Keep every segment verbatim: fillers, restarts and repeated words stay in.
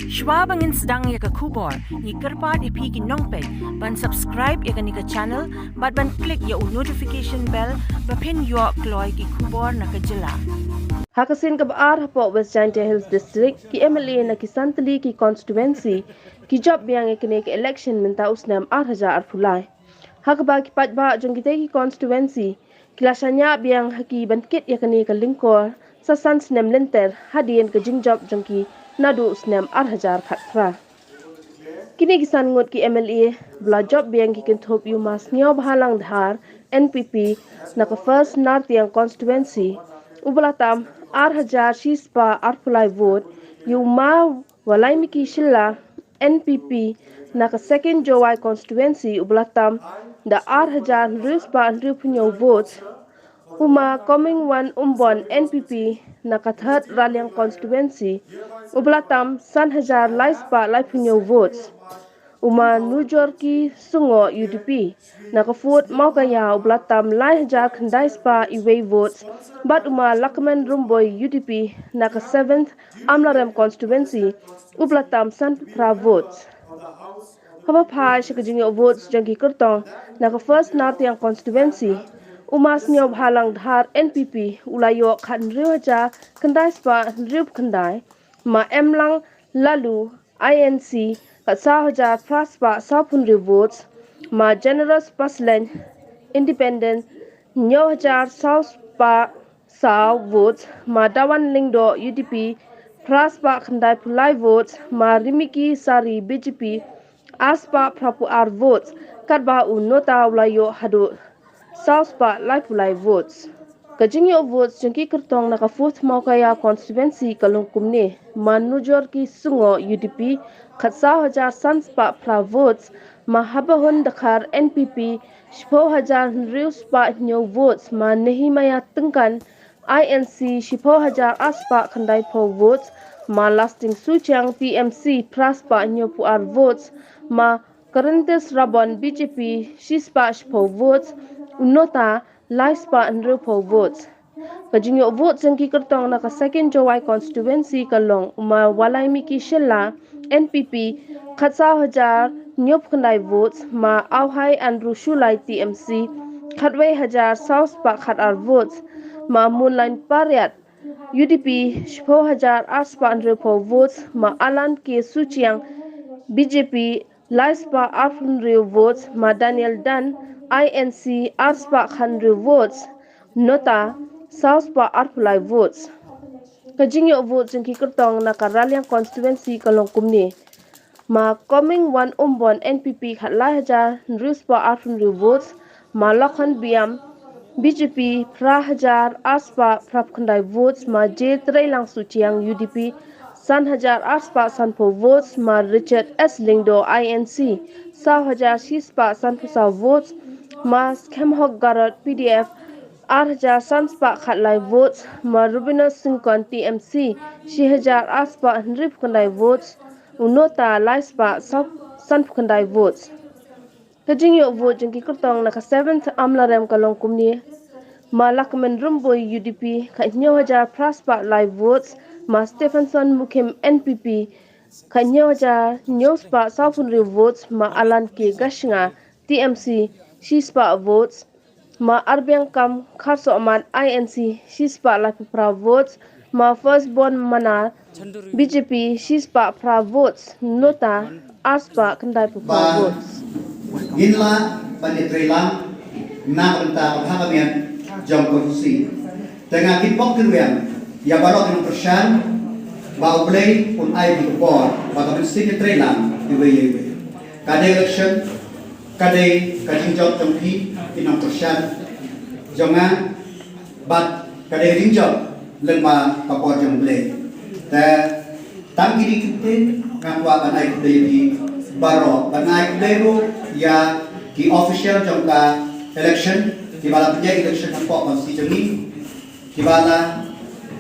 Shwa ba ngin sdang ïa ka khubor, ngi kyrpad ïa phi ki nongpeit ban subscribe ïa kane ka channel bad ban click ïa u notification bell ba phin ïoh kloi ki khubor na ka jylla. Ha ka sien kaba ar hapoh West Jaintia Hills District, ki M L A na ki san tylli ki constituency ki jop biang ïa kane ka election mynta u snem ar hajar arphew lai. Ha kaba ki paidbah jong kitei ki constituency ki la shaniah biang ha ki ban kit ïa kane ka lyngkor sa san snem lynter hadien ka jingjop jong ki naduh u snem ar hajar khatphra. Kine ki san ngut ki M L A ba la jop biang ki kynthup ïa u Ma Sniawbhalang Dhar, N P P, na ka First Nartiang constituency, uba la tam ar hajar shispah arphew lai vote, ïa u Ma Walaimiki Shylla, N P P, na ka Second Jowai constituency, uba la tam da ar hajar hynriew spah hynriewphew hynñiew votes, u Ma Comingone Ymbon, N P P, na ka Third Raliang constituency, uba la tam san hajar lai spah laiphew hynñiew votes, u Ma Nujorki Sungoh, U D P, na ka Fourth Mawkaiya, uba la tam lai hajar khyndai spah uwei votes, bad u Ma Lahkmen Rymbui, U D P, na ka Seventh Amlarem constituency, uba la tam sanphew phra votes. Haba phai sha ka jingïoh votes jong ki kyrtong na ka First Nartiang constituency, u Ma Sniawbhalang Dhar, N P P, u la ïoh khathynriew hajar khyndai spah hynriewphew khyndai, Ma Emlang Laloo, I N C, khatsaw hajar phra spah sawphew hynriew votes, Ma Generous Pasleiñ, Independent, hynñiew hajar saw spah saw votes, Ma Dawan Lyngdoh, U D P, phra spah khyndaiphew lai votes, Ma Rimiki Sari, B J P, ar spah phraphew ar votes, katba u Nota u la ïoh haduh saw spah laiphew lai votes. Ka jingïoh votes jong ki kyrtong na ka Fourth Mawkaiya constituency ka long kumne: Ma Nujorki Sungoh, U D P, khatsaw hajar san spah phra votes, Ma Habahun Dkhar, N P P, shiphew hajar hynriew spah hynñiew votes, Ma Nehemiah Tyngkan, I N C, shiphew hajar ar spah khyndaiphew votes, Ma Lasting Suchiang, T M C, phra spah hynñiewphew ar votes, Ma Corinthus Rabon, B J P, shispah shiphew votes, u Nota, lai spah hynriewphew votes. Ka jingïoh votes jong ki kyrtong na ka Second Jowai constituency ka long u Ma Walaimiki Shylla, N P P, khatsaw hajar hynñiewphew khyndai votes, Ma Auhai Andrew Shullai, T M C, khatwei hajar saw spah khatar votes, Ma Moonlight Pariat, U D P, shiphew hajar ar spah hynriewphew votes, Ma Alan K Suchiang, B J P, lai spah arphew hynriew votes, Ma Daniel Dan, I N C, ar spah khathynriew votes, Nota, saw spah arphew lai votes. Ka jingïoh votes jong ki kyrtong na ka Raliang constituency ka long kumne: Ma Comingone Ymbon, N P P, khatlai hajar hynriew spah arphew hynriew votes, Ma Lakhon Biam, B J P, phra hajar ar spah phraphew khyndai votes, Ma J Treilang Suchiang, U D P, san hajar ar spah sanphew votes, Ma Richard S Lyngdoh, I N C, saw hajar shi spah sanphew saw votes, Ma Skhemhok Garod, P D F, ar hajar san spah khatlai votes, Ma Rubina Syngkon, T M C, shi hajar ar spah hynriewphew khyndai votes, u Nota lai spah saw, sanphew khyndai votes. Ka jingïoh vote jong ki kyrtong na ka Seventh Amlarem ka long kumne: Ma Lahkmen Rymbui, U D P, khathynñiew hajar phra spah lai votes, Ma Stephenson Mukhim, N P P, khathynñiew hajar hynñiew spah sawphew hynriew votes, Ma Alan K Gashnga, T M C, shi spah votes, Ma Arbiangkam Kharsohmat, I N C, shi spah laiphew phra votes, Ma Firstborn Manar, B J P, shi spah phra votes, Nota, ar spah khyndaiphew phra votes. Ngin lah ban ïatreilang na ka bynta ka bha ka miat jong ka constituency. Te nga kyrpad kyrwiang ïa baroh ki nongkyrshan ba U Blei un ai ki por ba kan sdang ïatreilang iwei ïa iwei. Ka dei election, ka dei ka jingjop jong phi ki nongkyrshan jong nga, bad ka dei ka jingjop lyngba ka por jong U Blei. Te tang kine ki ktien nga kwah ban ai khublei ïa phi baroh, ban ai khublei ruh ïa ki official jong ka election kiba la pynïaid election hapoh constituency jong ngi, kiba la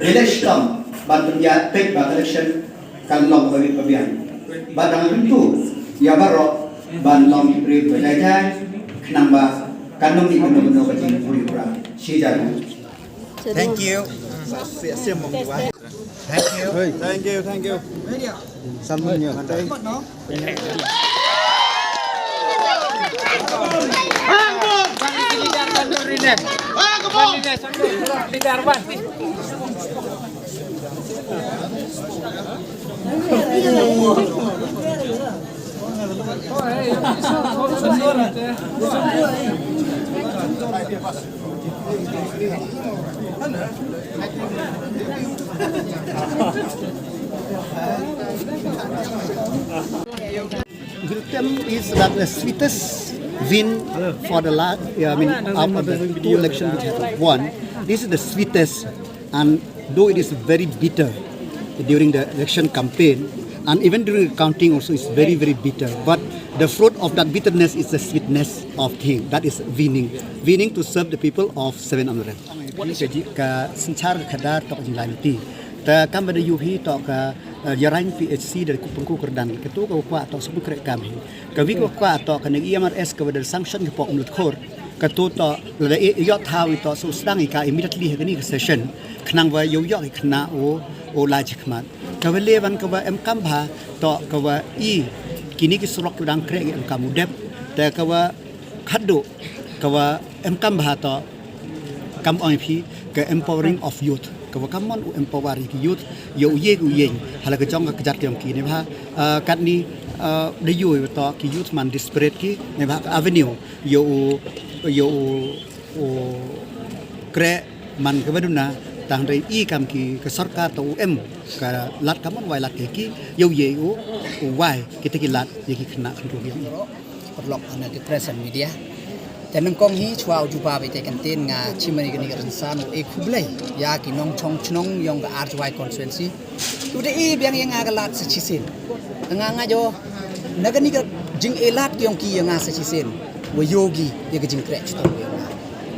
ïaleh shitom ban pynïaid peit ba ka election kan long kaba bit ba biang. Bad nga kyntu ïa baroh ban long ki briew ba jai jai khnang ba kan long ïa kano kano ka jingpuri pura. Shi hajar. Thank you. Thank you. Thank you, thank you. Salmon nyo. Gultem is that the sweetest win for the last, yeah, I mean, after the two election which have won, this is the sweetest, and though it is very bitter during the election campaign, and even during the counting also is very, very bitter. But the fruit of that bitterness is the sweetness of thing, that is winning, winning to serve the people of Seven Arm Range. Ka ji-, ka synshar ka khadar toh ka jinglai lynti. Te kam ba da ïohi toh ka, eh, ïarain P H C da ku pynku kyrdan. Ka tu ka kwah toh shu khreh kam hi. Ka wi ka kwah toh ka ne E M R S ka ba da sanction ka pok mlut khor. Ka tu toh lada i, i ïoh thaw i toh shu sdang i ka immediately ha kani ka session. Khnang ba ïoh ïoh i khnang u, u lai chakhmat. Ka ba le ban ka ba em kam bha toh ka ba i kini ki surok ki dang khreh i em kam u dep. Te ka ba khadduh ka ba em kam bha toh kam ong ïa phi ka empowering of youth. Ka ba kam mon u empower ïa ki youth, ïa u ïeng u ïeng. Hala ka jong ka kjat ka jong ki ne bha, ah, katni, ah, da ïoh ïa toh ki youth man desperate ki ne bha ka avenue. Ïa u, ïa u, u khreh man ka ba duna tang dei i kam ki ka sorkar toh u em ka lad ka mon wai lad ki ki ïa u ïeng u, u wai kita ki lad ïa ki khynnah khynnah ki. Paralok na ki press and media. Te nyngkong hi shuwa u jubab ïa ka ktien nga shim ïa kane ka rynsan u e khublei ïa ki nongchong chnong yong ka Arjwai constituency. U da i biang ïa nga ka lad sa shisien. Nga nga jo na kane ka jing e lad yong ki ïa nga sa shisien. Wa yogi ïa ka jingkhreh chitom ïa nga.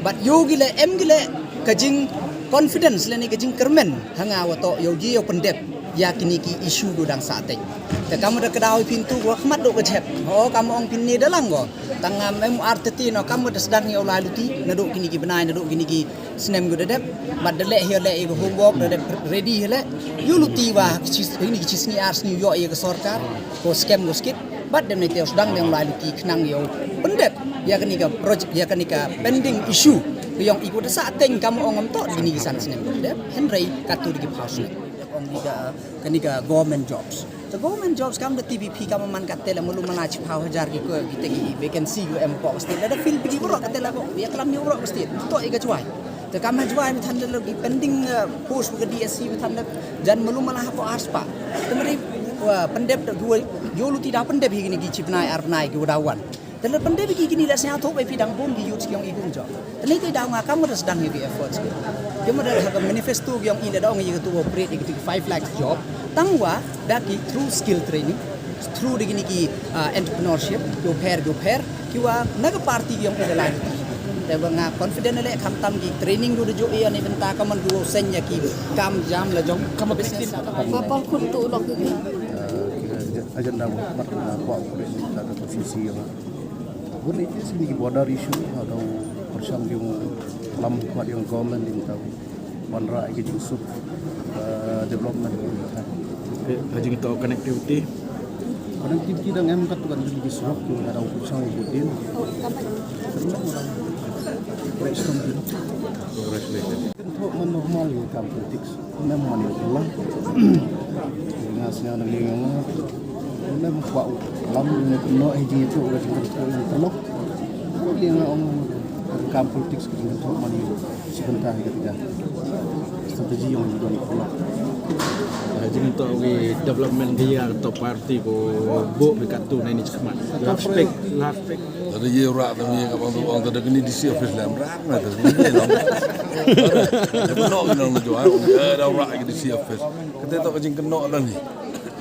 Bad yogi le em ki le ka jing confidence le ne ka jingkyrmen ha nga wa toh yogi ïa pyndep ïa kini ki issue ko dang sah teng. Te kam da ka daw pyntu ko khmat do ka jhep. Ho kam ong pynne da lang ko. Tang ngam em ar teti no kam da sdang ïa u lai luti naduh kini ki bnai naduh kini ki snem ko da dep. Bad da leh hi leh ïa ka homework da dep ready hi leh. Ïa u luti wa ki chi, kini ki chi sngi ar sngi ïoh ïa ka sorkar ko scam ko skit. Bad dem ne te u sdang ïa u lai luti khnang ïa u pyndep ïa kani ka project ïa kani ka pending issue. Ka yong i ko da sah teng kam ong am toh kini ki san snem ko da dep. Hynrei katu da ki phaw snem. Ong ki ka, kani ka government jobs. Te government jobs kam da T B P kam man ka tela mulu mala chiphaw hajar ki ko ki te ki vacancy ko em ko state. Da fill bigi bro ka tela ko ya klam ni bro state. To i ka chwai. Te kam ha Jwai mi than da lo ki pending, eh, post ka D S C mi than da jan mulu mala ha ko arspah. Te mari wa pyndep da dua yo luti da pyndep hi kini ki chipnai arnai ki wadawan. Te lada pyndep ïa ki kini la sñiawthooh ba phi dang bun ki youth ki yong i kum jong. Te lada i daw nga kam da sdang ïa ki efforts ki. Ki ma da ha ka manifesto ki yong i la da ong ïa ka tu operate ïa ki tu five lakh job. Tang wa da ki through skill training, through da kini ki, ah, entrepreneurship, ki pher ki pher, ki wa na ka party ki yong i da lai. Te wa nga confident le kham tam ki training du da jo ïa ni bynta ka man du seng ïa ki kam jam la jong ka business. Ba pal khun tu lok ki. Agenda mat na kwa operate ta ka sisi ïa. Bun iti sini ki border issue, ha dau pyrshang jong lam kwah jong government ding tau wanrah ki jingsuk, eh, development. Eh, ha jingto connectivity. Connectivity dang em kat kan jong ki surok ki ha dau pyrshang ki din. Congratulations. Kan thok man normal ki kam politics. Mem mani pula. Nga sñiaw na liang nga. Mem kwah lam ni kynnoh hi jingïathuh ka jingkynnoh ka jingkynnoh. Liang nga ong kam politics ka jingkynnoh mani. Shi bynta hi ka tiga. Strategi yong i don pula. Jingkynnoh ki development ki ya to party ko bo bi katu na ni chakmat. Love speak, love speak. Lada ye u rah tang ye ka bang tu bang tu da kini D C office lem rah na tu kini long. Da kynnoh kini long na Jowai, eh, da u rah ki D C office. Kata to ka jingkynnoh da ni.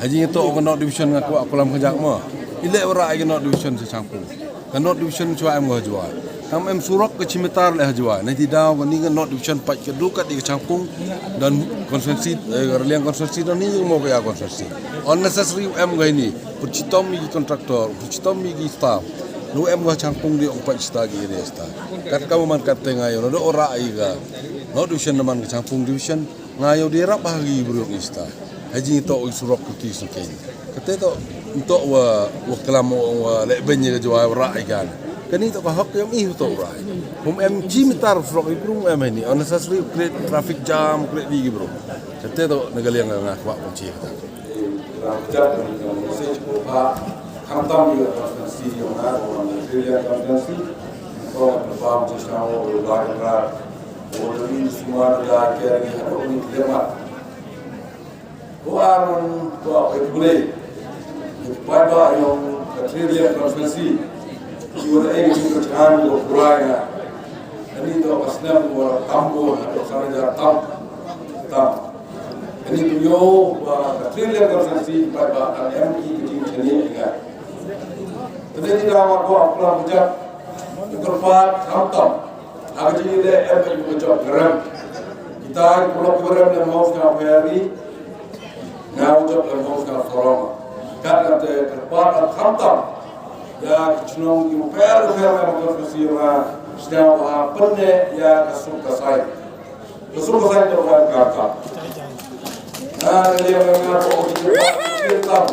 Ha jingkynnoh ka North Division nga kwah kulam ka jak mo. I leh u rah ki North Division sa Shangpung. Ka North Division chwa em ha Jowai. Kam em surok ka chimitar le ha Jowai. Nanti daw ka ni ka North Division pat ka dukat di ka Shangpung dan constituency, eh, Raliang constituency dan ni mo ka ya constituency. Unnecessary em ka ni. Put chitom i contractor, put chitom i staff. Nu em ka Shangpung di ong pat chita ki area sta. Kat ka man kat tengai, no do ora i ka. North Division naman ka Shangpung Division. Nga ïoh dei rap ha ki briew ngi sta. Ha jingïoh ki surok ki sngewken. Kata to nto wa wa klam wa leh beiñ ka Jowai wa rai kan. Kani to ka hok ïoh ïoh to rai. Hum em chi meter surok ki briew em ni. Unnecessary create traffic jam create di ki briew. Kata to na ka liang nga kwah pun chi kata. Khamtam ïa ka constituency ïa nga, ïa ka constituency. Ko ka pam chi shnong ïa ka rai. Ïa ka ri sumar da ka ri ha ko ni klemat. Ko aron ko ai bulai. Bai ba ïa ka three ïa ka constituency. Ïa ka ai ka chan ko kurai na. Ani do ka snem ko tambo ha ko sari da tam. Tam. Ani tu yo ba ka three ïa ka constituency bai ba an M P ka jingchani ïa ka. Tadi ni da ma ko apla bujak. Ko pat tam tam. Aka jingïaleh em ka jingïaleh jop ngerem. Kita ki pulok ki ngerem lem hok sñiaw pher ri. Nga u jop lem hok sñiaw sorong. Kat kate kyrpad khamtam. Ïa ki chnong ki pher pher em ka sñiaw ha pynne ïa ka suk ka sai. Ka suk ka sai to ka kata. Nga ïa nga ko ki kyrpad.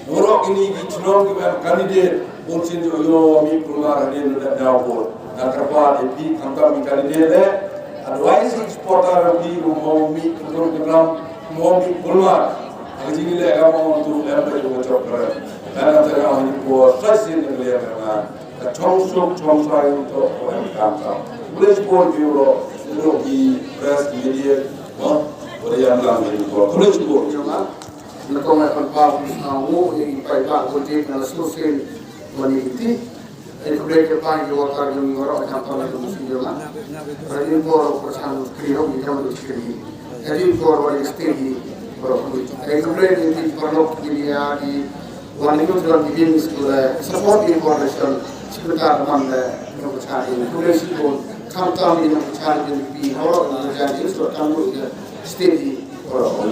Nurok ini ki chnong ki ban candidate, bun sin jo yo mi kulmar hadin da daw bor. Na kerpa de pi khamtam mi candidate le, advice supporter pi mo mi kulmar, mo mi kulmar. Agi le ga mo tu em da jo chok kare. Na na tera ni ko sa sin de le na. Ka chong suk chong sai to ko em khamtam. Please support you ro, ro ki press media, no? Ko de yang lang ni ko. Please support you, man. Na kong ai pynpaw ki sngewbha ïa ki paidbah Bajik na la sdang sien ban ïa ki ti. Ai khublei kyrpang ïa ki workar jong ngi baroh, ai khamtam ïa ki musi jong nga. Ra ïa ki bor ko chan kri hok ïa ki kam ïa ki kri. Ai ïa ki bor ïa ki state ïa ki baroh. Ai khublei ïa ki paralok ïa ki wan ïa ki tuan ki bin skul, eh, support ïa ki bor ïa ki sebentar man, eh, ïa ko chan ïa ki khublei shibun. Khamtam ïa ko chan ïa ki baroh ïa ki state ïa ki baroh.